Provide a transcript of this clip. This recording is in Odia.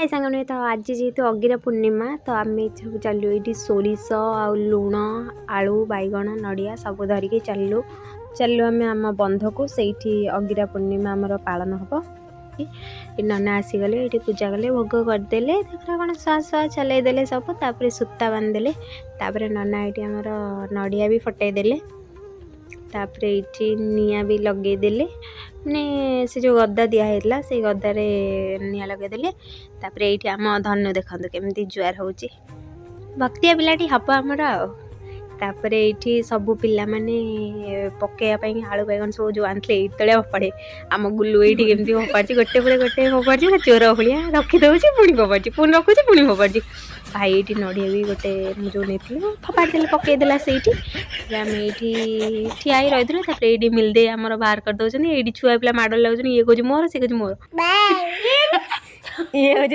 ହାଇ ସାଙ୍ଗମାନେ, ତ ଆଜି ଯେହେତୁ ଅଗିରା ପୂର୍ଣ୍ଣିମା, ତ ଆମେ ସବୁ ଚାଲିଲୁ ଏଇଠି ସୋରିଷ ଆଉ ଲୁଣ, ଆଳୁ, ବାଇଗଣ, ନଡ଼ିଆ ସବୁ ଧରିକି ଚାଲିଲୁ। ଚାଲିଲୁ ଆମେ ଆମ ବନ୍ଧକୁ। ସେଇଠି ଅଗିରା ପୂର୍ଣ୍ଣିମା ଆମର ପାଳନ ହେବ। ନନା ଆସିଗଲେ, ଏଇଠି ପୂଜା କଲେ, ଭୋଗ କରିଦେଲେ, ତାପରେ କ'ଣ ଶୁଆ ଶୁଆ ଚଲେଇ ଦେଲେ ସବୁ। ତାପରେ ସୂତା ବାନ୍ଧିଦେଲେ। ତାପରେ ନନା ଏଇଠି ଆମର ନଡ଼ିଆ ବି ଫଟେଇ ଦେଲେ। ତାପରେ ଏଇଠି ନିଆଁ ବି ଲଗେଇଦେଲେ, ମାନେ ସେ ଯେଉଁ ଗଦା ଦିଆହେଇଥିଲା, ସେଇ ଗଦାରେ ନିଆଁ ଲଗେଇଦେଲେ। ତାପରେ ଏଇଠି ଆମ ଧନୁ ଦେଖନ୍ତୁ କେମିତି ଜୁଆର ହେଉଛି। ଭକ୍ତିଆ ପିଲାଟି ହେବ ଆମର ଆଉ। ତାପରେ ଏଇଠି ସବୁ ପିଲାମାନେ ପକେଇବା ପାଇଁ ଆଳୁ, ବାଇଗଣ ସବୁ ଯେଉଁ ଆଣିଥିଲେ, ଏଇ ତଳେ ଫୋପାଡ଼େ। ଆମ ଗୁଲୁ ଏଇଠି କେମିତି ଫୋପାଡ଼ୁଛି, ଗୋଟେ ପରେ ଗୋଟେ ଫୋପାଡ଼ୁଛି ନା, ଚୋର ଭଳିଆ ରଖିଦେଉଛି, ପୁଣି ଫୋପାଡ଼ୁଛି, ପୁଣି ରଖୁଛି, ପୁଣି ଫୋପାଡ଼ୁଛି। ଭାଇ ଏଇଠି ନଡ଼ିଆ ବି ଗୋଟେ ମୁଁ ଯେଉଁ ନେଇଥିଲି ଫୋପାଡ଼ି ଦେଲେ, ପକେଇଦେଲା ସେଇଠି। ତାପରେ ଆମେ ଏଇଠି ଠିଆ ହେଇ ରହିଥିଲୁ। ତାପରେ ଏଇଠି ମିଲଦେଇ ଆମର ବାହାର କରିଦେଉଛନ୍ତି। ଏଇଠି ଛୁଆ ପିଲା ମାଡ଼ ଲାଗୁଛନ୍ତି, ଇଏ କହୁଛି ମୋର, ସେ କହୁଛି ମୋର। ଇଏ ହଉଛି